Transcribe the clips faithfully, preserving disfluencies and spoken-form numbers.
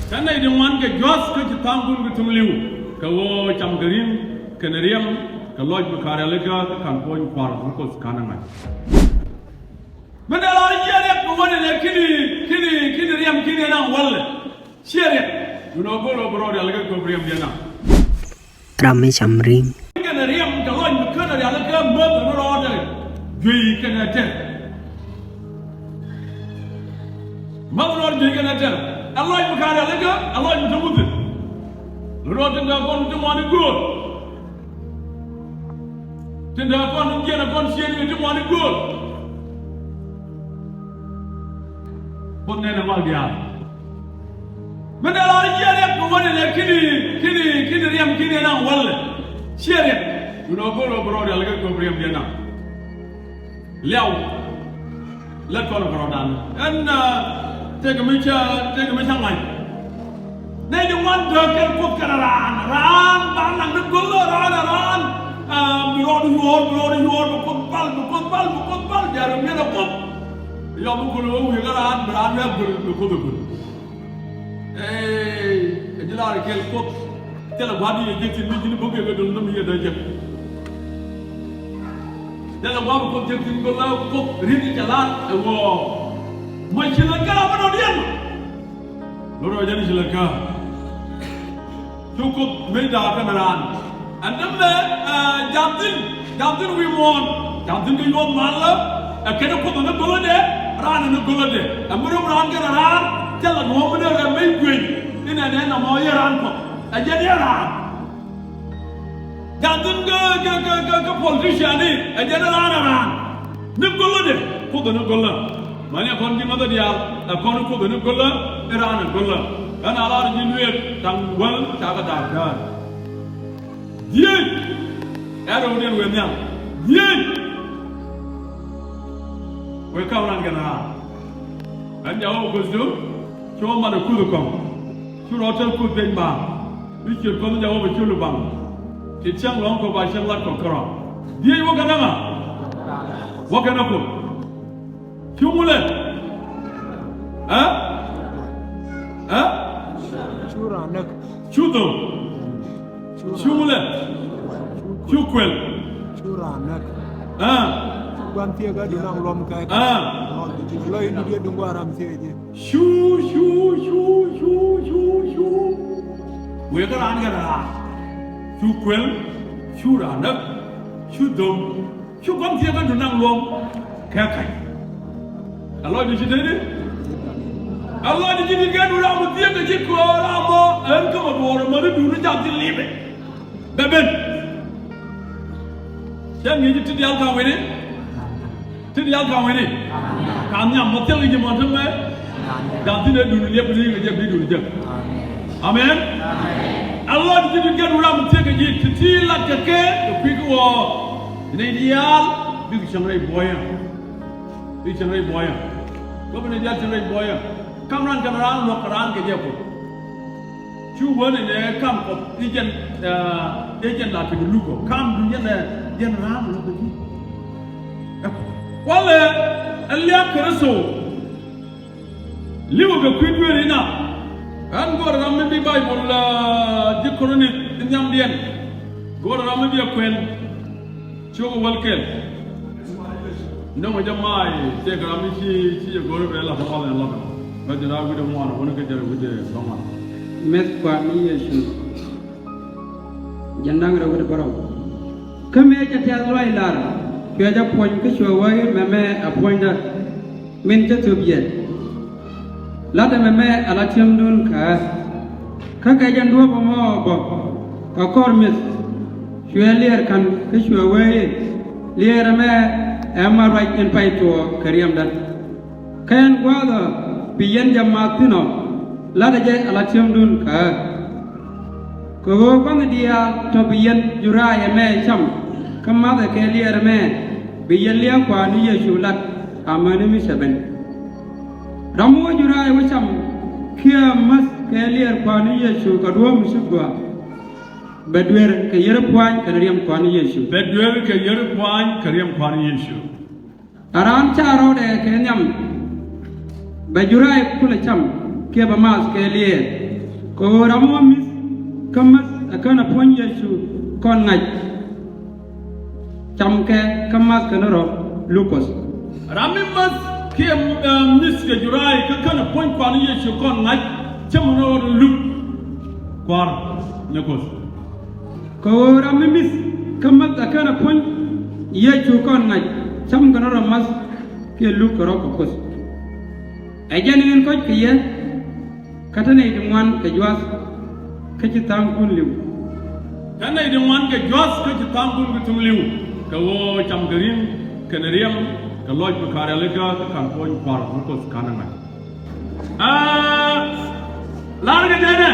Kä nɛy ti ŋuan kɛ jua̱th kä ci tha̱a̱ŋkun kɛ tuŋ li̱w, kɛ ɣöö cam kɛ ri̱ŋ kɛnɛ riɛm kɛ lɔc mi ka̱n rialikä, kä ka̱n puɔ̱ny Kua̱r mi Kuoth ka̱n ɛ ŋa̱c. Min dee la jiɛn riɛk kɛ wäni nɛ ki̱ni, ki̱ni, ki̱ni riɛm ki̱ni naŋ wäl lɛ. Ciɛ riɛk. Duundɛ ɣöö go̱o̱r ɣöö bi rɔɔdɛ rialikä kɛ riɛmdiɛn naŋ. Ram mi cam ri̱ŋ. Kɛnɛ riɛm kɛ lɔc mi ka̱n rialikä, mäth ni rɔɔdɛ juey kɛnɛ tɛr. Mäth ni rɔɔdɛ juey kɛnɛ tɛr. Ɛ lɔc mi ka̱n rialikä, ɛ lɔc mi te wuthin. Rɔɔdɛ tin dee kɔn ti ŋuani gööl. Tin dee kɔn jiɛn ɛ kɔn ciëëni ti ŋuani gööl. Bot nɛnɛ ŋɔak diaal. Min dee la jiɛn riɛk kɛ wäni nɛ ki̱ni, ki̱ni, ki̱ni riɛm ki̱ni naŋ wäl lɛ. Ciɛ riɛk. Duundɛ ɣöö go̱o̱r ɣöö bi rɔɔdɛ rialikä kɛ riɛmdiɛn naŋ. Liaw. Lät kɔn kɛ rɔɔdan. Ɛn, ah, tëëkɛ mi ca, tëëkɛ mi ca ŋa̱c. Nɛy ti ŋuan dääk kɛn Kuoth kɛnɛ raan, raan ba naŋ ni göl, raan, raan. Ah, bi rɔɔdu yuɔr, bi rɔɔdu yuɔr, bi Kuoth bal, bi Kuoth bal, bi Kuoth bal, bia rɔ miɛn ɛ Kuoth. Yɔm bi Kuoth ɛ wee wi̱i̱ kä raan, bi raan wee göl, bi Kuoth ɛ göl. Ee, ɛ ji̱ laar kɛl Kuoth. Thilɛ gua̱a̱th ni yɛ jek thi̱n mi ji̱n bo̱k yɛ kɛ duŋ ni mi yɛ dee jek. Thilɛ gua̱a̱th bi Kuoth jek thi̱n, go̱l la Kuoth ri̱t i̱ cɛ la̱r ɛ ɣöö mɔ ci lät kä ram mi dɔ̱diɛn. Lot rɔ jɛn i̱ ci lät kä. Cu Kuoth mëë da̱a̱ kɛnɛ raan. Ɛn dämɛ, ɛ, jam thi̱n, jam thi̱n wi̱i̱ muɔ̱ɔ̱n, jam thi̱n kɛ yuɔth malä, ɛ kɛn Kuoth ni go̱lädɛ, raan ni go̱lädɛ. Ɛ mi röm raan kɛnɛ raan, thilɛ duɔ̱ɔ̱p mi dee rɛm mëë guic, inɛ nɛ nɔmɔ yɛ raan Kuɔth, ɛ jɛn yɛ raan. Jam thi̱n kä, kä, kä, kä, kä politician ni, ɛ jɛn raan ɛ raan. Ni go̱lädɛ, Kuoth ni go̱lä. Mani ɛ kɔn ji̱ ŋäthä diaal, ɛ kɔn Kuoth ni go̱lä, i̱ raan ɛ go̱lä. Ɣän a lar ji̱ lueek, ta̱ŋ wäl, ca kɛ da̱a̱k kään. Dhieec, ɛ rɛwdiɛn wëë nhial. Dhieec. Wëë ka̱m ran kɛn raan. Ɣän Jawäbä Kuoth cu, cu mat ɛ kuth ɛ kɔ̱ŋ. Cu rɔ tɛl kuth piny baaŋ. Bi ciöt Kuɔth Jawäbä cu lu baŋ. Ti cäŋ lɔ̱ŋ kɔ ba cäŋ lat kɔ kärɔa. Dhieec wä kɛn ɛ ŋa? Wä kɛn ɛ Kuoth. Cu ŋulɛ? Ɛ? Ɛ? Cu raan näk. Cu dhom. Cu ŋulɛ? Cu kuɛl. Cu raan näk. Ɛ? Cu gua̱n thiek kä dunaŋ luɔm kɛ. Ɛ? Lɔc in didiɛ duŋ gua̱n ram thiek ji̱. Cu, cu, cu, cu, cu, cu. Wëë kä raan kɛ raan. Cu kuɛl, cu raan näk, cu dhom. Cu gua̱n thiek kä dunaŋ luɔm kɛ kac. Ɛ lɔcdu ci tëëdi? Ɛ lɔcdu ci dit kɛ dunaŋ mi thiek kɛ ji̱ köör amɔ, ɛn kä mɔ duɔɔr amäni duuni jam thi̱n li̱pɛ. Bɛ ben. Cä ŋi̱i̱c ti diaal ka̱m wi̱ni. Ti diaal ka̱m wi̱ni. Ka̱m nhiam mɔ thil kɛ ji̱ mɔ te mɛ. Jam thi̱n ɛ duuni liɛp ni kɛ jɛ bi duuni jɛ. Amen. Ɛ lɔcdu ci dit kɛ dunaŋ mi thiek kɛ ji̱ ti ti lat kɛ kɛ kɛ kui̱ kä wä. Ni diaal bikɛ cäŋ rɛy buɔyä. Bikɛ cäŋ rɛy buɔyä. Bä bi ni diaal cäŋ rɛy buɔyä. Kam ran kɛn raan luɔk kɛ raan kɛ jɛ Kuoth. Cu wä ni nɛ kam Kuɔth i̱ jɛn, ɛ, i̱ jɛn la kɛ luk ɔ. Kam du jɛn ɛ, jɛn raan luɔk kɛ ji̱. Ɛ Kuoth. Walɛ, ɛ liak Kritho. Li̱wä kɛ kui̱ dueeri na. Ɣän go̱o̱rä ram mi bi Baibol, ah, ji̱ Korinth in nhiamdiɛn. Go̱o̱rä ram mi bi ɛ kuɛn. Ciökɛ wäl kɛl. Nöŋɛ jɛ ma̱a̱ tëëkɛ ram mi ci, ci jɛ go̱o̱rä bɛ la kɛ mal in la kɛ. Bɛ jɛ raa wi̱cdɛ ŋuan, wänä kɛ jɛ wi̱cdɛ bäŋuan. Mɛth Kua̱r ni Yecu. Jɛn da̱ŋ rɛw wi̱cdɛ bärɔw. Kä mëë cɛ tɛ̈th lɔaac lar, cuɛ jɛ puɔ̱ny kä cuɛ wee mɛmɛ ɛ puɔ̱nydä. Min cä thöp yɛ. La̱tdɛ mɛmɛ ala ti̱emdun kɛ ɣä. Kä kɛ jɛn duɔ̱ɔ̱p ɛmɔ bä kɛ kɔr mi̱eth. Cuɛ liɛɛr ka̱n kä cuɛ wee i̱, liɛɛr ɛmɛ ɛ ma ruac in pay tuɔɔk kɛ riɛmdä. Kä ɛn gua̱a̱th ɔ bi yɛn jɛ math thi̱n ɔ, la̱tdɛ jɛ ala ti̱emdun kɛ ɣä. Kɛ ɣöö gua̱th diaal tɔ̱ bi yɛn juraay ɛmɛ cam, kä mathɛ kɛ liɛɛr ɛmɛ, bi yɛn liɛɛk Kua̱r ni Yecu lat amäni mi cɛ ben. Ram mi wä juraay wä cam kiɛ mäth kɛ liɛɛr Kua̱r ni Yecu kɛ duɔ̱ɔ̱p mi ci gɔaa, bɛ duer kɛ yär pua̱ny kɛnɛ riɛm Kua̱r ni Yecu. Bɛ duer kɛ yär pua̱ny kɛ riɛm Kua̱r ni Yecu. A raan ca rɔɔdɛ kɛ nhiam, bɛ juraay kulɛ cam kiɛ bɛ math kɛ liɛɛr. Kɛ ɣöö ram mi mi̱th kä mäth ɛ kän ɛ puɔ̱ny Yecu kɔn ŋa̱c, camkɛ kä ma̱th kɛn rɔ luk Kuɔth. Ram mi mäth kiɛ, eh, mi̱th kɛ juray kä kän ɛ puɔ̱ny Kuan Yecu kɔn ŋa̱c, cäm ni rɔ luk Kua̱r ni Kuɔth. Kɛ ɣöö ram mi mi̱th kä mäth ɛ kän ɛ puɔ̱ny Yecu kɔn ŋa̱c, cäm kɛn rɔ ma̱th kiɛ luk kɛ rɔ kɛ Kuɔth. Ɛ jɛn in kɔc kɛ yɛ, kä te nɛy ti ŋuan kɛ jua̱th kä ci tha̱a̱ŋkun li̱w. Te nɛy ti ŋuan kɛ jua̱th kä ci tha̱a̱ŋkun kɛ tuŋ li̱w, kɛ ɣöö cam kɛ ri̱ŋ kɛnɛ riɛm kɛ lɔc bi ka̱r rialikä kä ka̱n puɔ̱ny Kua̱r ni Kuɔth ka̱n ɛ ŋa̱c. Aa, la̱r kɛ jɛn ɛ,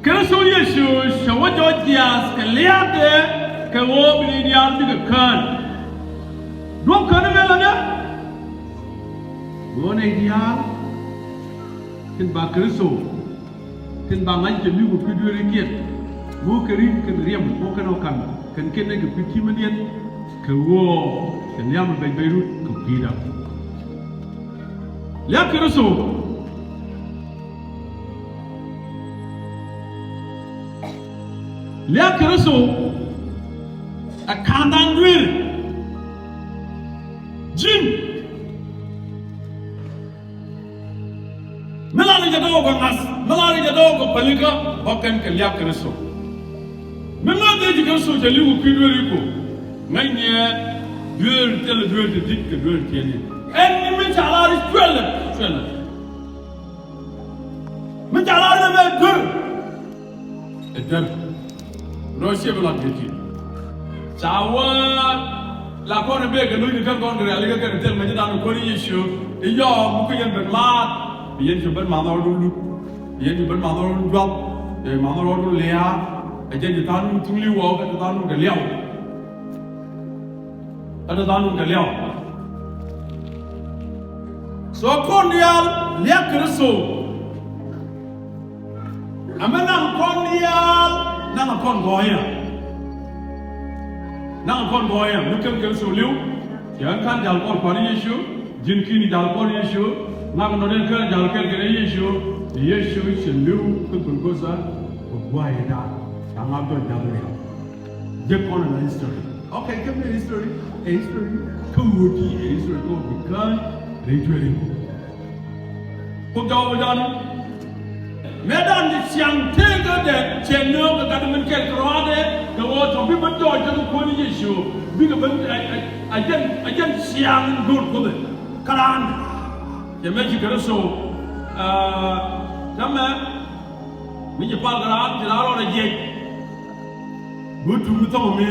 Kritho Yecu cɛ wä jɔɔc jiaath kɛ lia̱a̱dɛ kɛ ɣöö bi nɛy diaal bikɛ kään. Duɔ̱p kään ɛmɛ lätdɛ, ɣöö nɛy diaal tin ba Kritho, tin ba ŋa̱c kɛ li̱w kɛ kui̱ dueerikiɛn, ɣöö kɛ ri̱ŋ kɛnɛ riɛm, ɣöö kɛn ɔ ka̱n kɛn kɛn nɛy kɛ kui̱ ti̱mädiɛn, kɛ ɣöö cɛ lia̱a̱ mi bɛc bɛc rut kɛ kui̱da. Liak Kritho. Liak Kritho ɛ ka̱ndan dueeri. Ji̱n mi lar jɛ dɔɔk kɛ ŋa̱th, mi lar jɛ dɔɔk kɛ pälikä, bä kɛn kɛ liak Kritho. Mi ŋa̱th ëë ji̱ Kritho cɛ li̱w kɛ kui̱ dueeri ku ŋäcni ɛ dueer thilɛ dueer ti di̱t kɛ dueer tiɛtni. Ɛn ni mi ca lar cuɛlɛ, cuɛlɛ. Mi ca lar ni mɛ duer. Ɛ duer. Rɔ ciɛ bi lat kɛ ti. Ca wä la kɔn bek kɛ lo̱cni kɛn kɔn kɛ rialikä kɛn thil mɛ ji̱ dan kuäär Yecu. I̱ yɔɔk mi ku yɛn ben maat. Bi yɛn cu ben math rɔɔdun luk. Bi yɛn cu ben math rɔɔdun juɔth. Bi math rɔɔdun lia̱a̱. Ɛ jɛn ji̱ tha̱a̱ŋ nun thuŋ li̱w ɔ kɛ ji̱ tha̱a̱ŋ nun kɛ liaw. Ɛ ji̱ tha̱a̱ŋ nun kɛ liaw. So kɔn diaal liak Kritho. Amɛ naŋ kɔn diaal, naŋ kɔn gɔɔyä. Naŋ kɔn gɔɔyä, mi ken Kritho li̱w. Cɛ ɣän ka̱n jal kɔn kuan Yecu, ji̱n ki̱ni jal kɔn Yecu, ŋak nɔt in kän jal kɛn kɛn Yecu, Yecu cɛ li̱w kä Golgotha, kɛ gua̱a̱th in da̱a̱n, ca ŋak jɔl jal riɛm. Jek kɔn in la history. Okay, give me history. A history. Kä ɣöö ti a history kɛ ɣöö bi kään rɛy tueeri. Kuk jɔw bi jɔni. Mëë dan ti ciaŋ tëëkä dɛ cɛ nööŋ kɛ gat min kɛl kɛ rɔadɛ kɛ ɣöö tɔ bi ben jɔɔc kɛ kɛ kuäär Yecu. Bikɛ ben a, a, a jɛn, a jɛn ciaŋ in go̱o̱r Kuoth ɛ. Kä raan. Cɛ mëë ci Kritho. Aa, täämɛ. Mi ci pal kɛ raan, ci raan rɔɔdɛ jiɛc. Bi tuŋ mi thɔk mi,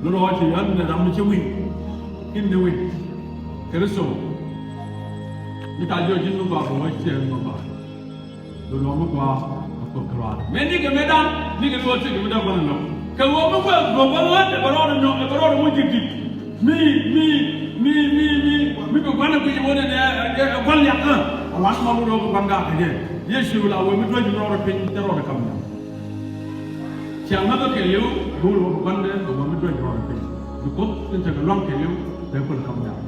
mi rɔɔc ci ɣän ni ram mi ci wi̱i̱. Kin ni wi̱i̱. Kritho. Mi ca jiɔc ji̱n mi gɔaa kɛ wä ciɛɛŋ mi gɔaa. Bi luɔ̱k mi gɔaa a Kuoth kɛ raan. Mëë nikɛ mëë dan, nikɛ ni wä thiek kɛ mi dee gua̱n ɛnɔ. Kɛ ɣöö mi wee duɔ̱p bä ɣän ɛ bɛ rɔɔdɛ nyɔk, ɛ bɛ rɔɔdɛ wä ji̱ di̱t. Mi, mi, mi, mi, mi, mi bi gua̱n ɛ guic ɛ wä nɛnɛ, ɛ, ɛ, ɛ gua̱n liak kä. A wan ma wut ɣöö bi gua̱n gak kɛ jɛ. Yecu la wee mi duäc mi rɔɔdɛ piny, cɛ rɔɔdɛ kam nhial. Ciaŋ ŋäthä kɛɛliw, go̱o̱r wä bi gua̱n dee, wä mi duäc rɔɔdɛ piny. Bi Kuoth in tekɛ lua̱ŋ kɛɛliw, bɛ kulɛ kam nhial.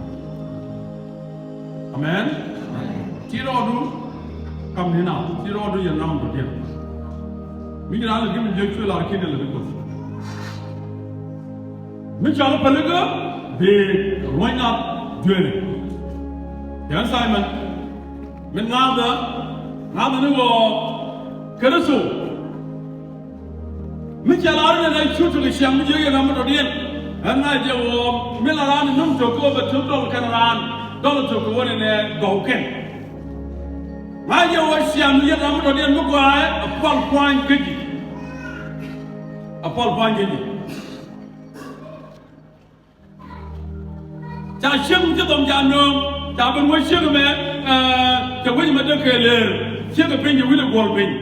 Amen. Ti rɔɔdu kam ni na, ti rɔɔdu yɛ nam dɔ̱diɛn. Mi ji̱ raan lɛ gi̱ mi jiök cuɛ lar ki̱n lɛ bi Kuoth. Mi cɔal pälikä bi ruɔ̱ny nath dueeri. Yɛn Simon, min ŋa̱thä, ŋa̱thä ni ɣöö Kritho. Mi cɛ lar inɛ nɛ cu tuk ciaŋ mi jiök yɛn ram mi dɔ̱diɛn. Ɛn ŋa̱c jɛ ɣöö mi la raan in nöm tök kä ɣöö bɛ tök dɔl kɛn raan, dɔl tök kɛ ɣöö nɛnɛ gɔw kɛn. Ŋa̱c jɛ ɣöö ciaŋ mi yɛn ram mi dɔ̱diɛn mi gɔaaɛ a pual pua̱ny kä ji̱. A pual pua̱ny kä ji̱. Ca ciek mi ci dhɔm ca nööŋ, ca ben wä ciek mɛ, eh, cɛ wec mɛ dee kɛ leer, ciek kɛ piny cɛ wi̱cdɛ guɔl piny.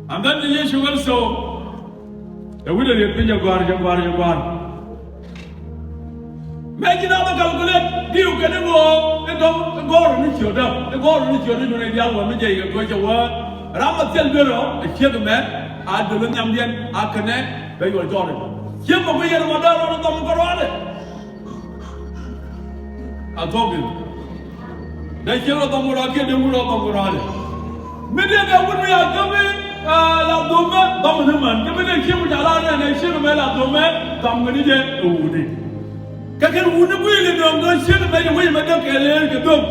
And then the Yecu also, cɛ wi̱cdɛ riet piny cɛ gɔ̱a̱r, cɛ gɔ̱a̱r, cɛ gɔ̱a̱r. Mɛ ji̱ na bä calculate diw kɛn i̱ ɣöö i̱ dɔ̱ŋ i̱ gɔ̱r ni ciötdä, i̱ gɔ̱r ni ciötdä, nyun i̱ diaal wä mi jɛ i̱ kɛ tuɔ̱c cɛ wä. Ram a thil duer ɔ, a ciek mɛ, a döl i̱ nhiamdiɛn, a kɛnɛ, bɛ yuɔl jɔɔr i̱. Ciek mɛ ku yɛn mɔ dee rɔɔd i̱ dhɔm kɛ rɔɔdɛ. A thuɔ̱k i̱. Dee ciek rɔ dhɔm kɛ rɔɔdɛ, kiɛ dee ŋut rɔ dhɔm kɛ rɔɔdɛ. Mi dee kɛ wut mi a gämi, ɛ, la dhomɛ, dhɔm ni män. Kä mi dee ciek mi ca la nɛnɛ ciek mɛ la dhomɛ, dhɔm kɛ ni jɛ ɛ wuni. Kɛ kɛn wuni gui̱i̱li dɔ̱ŋ dɔ̱ŋ ciek mɛ jɛ wec mɛ dee kɛ leel kɛ dhom.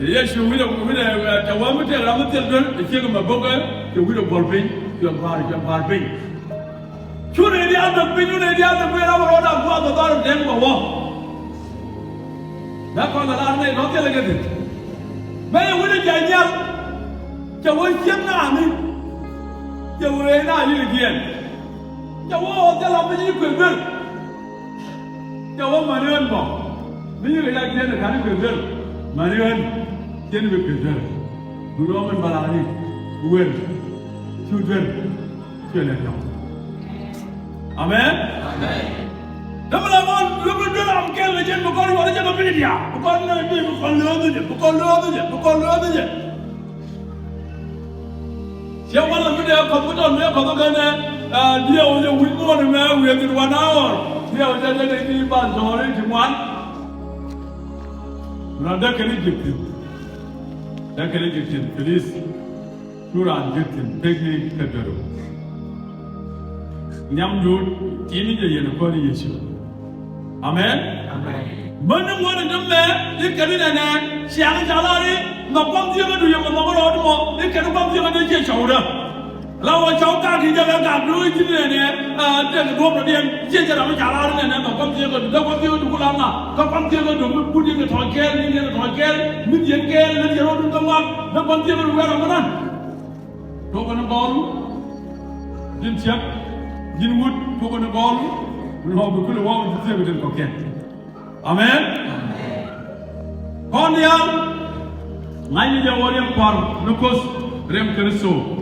Yecu wi̱cdɛ, wi̱cdɛ, ɛ, cɛ wä mi tëëk ram mi thil duel, ciek mɛ bokɛ, cɛ wi̱cdɛ buɔl piny, cɛ gua̱a̱r, cɛ gua̱a̱r piny. Cu rɛy diaal bɛ piny, cu rɛy diaal bɛ piny, ram rɔɔdan gua̱a̱th bɛ dhɔr dɛŋ bɛ wä. Bɛ kɔn kɛ lar nɛy nɔ thilɛ kɛ thi̱n. Bɛ yɛ wut ɛ jɛ nyal. Cɛ wee ciek naani. Cɛ wee na yiëë jiɛn. Cɛ wee ɣɔw thilɛ mi nyi kuëth duel. Cɛ wee mäni ɣän bɔ. Mi nyi kɛ jak jiɛn ɛ ka̱n i̱ kuëth duel. Mäni ɣän. Jiɛn i̱ bi kuëth duel. Duundɛ ɣän min bä lar ni. Wer. Cu duel. Cuɛ lɛ tɔ̱. Amen. Amen. Dämɛ la ŋuan lup ni duel am kɛl ni jɛn bi kɔn yuɔr jɛ kɛ media. Bi kɔn ni bi kɔn lööth jɛ, bi kɔn lööth jɛ, bi kɔn lööth jɛ. Ciɛ walɛ mi dee kɔth mi tɔn mi kɔth kɛn ɛ, ɛ, diɛw jɛ wi̱c muɔ̱ɔ̱n mɛ within one hour. Diɛw jɛ jɛ jɛ ji̱ ba zɔri ji̱ ŋuan. Rɔ dee kɛn i̱ ji̱ thi̱n. Dee kɛn i̱ ji̱ thi̱n, please. Cu raan ji̱ thi̱n pekni kɛ duer. Nhiamdu ti̱i̱ni jɛ yɛn kɔn Yecu. Amen. Amen. Mäni ŋuɔ̱t in ti mɛ i̱ kɛn i̱ nɛnɛ ciaŋ ca lar i̱ nhɔk kua̱m thieekädu yɛ mɛ nhɔk rɔɔd mɔ i̱ kɛn kua̱m thieekädu ciɛ cɔwdä. La wä cɔw kak i̱ jɛ kɛ kak duŋ i̱ ji̱n nɛnɛ, ɛ, tëk duɔ̱p rɔ̱diɛn ciɛ jɛ ram i̱ ca lar i̱ nɛnɛ nhɔk kua̱m thieekädu, dee kua̱m thieekädu ku la ŋa, kä kua̱m thieekädu mi but yɛn kɛ tɔ̱ɔ̱c kɛɛl, mi yɛn kɛ tɔ̱ɔ̱c kɛɛl, mi diɛn kɛɛl, mi diɛn rɔɔdun kä ŋuak, dee kua̱m thieekädu wɛr ram mi nan. Tuɔkɛ ni gɔɔlu, ji̱n ciɛk, ji̱n wut, tuɔkɛ ni gɔɔlu, mi lɔɔk bi kulɛ waw ji̱ thieekädu kɔ̱kiɛn. Amen. Kɔn diaal ŋa̱cni jɛ wä riɛm kua̱r ni Kuoth riɛm Kritho.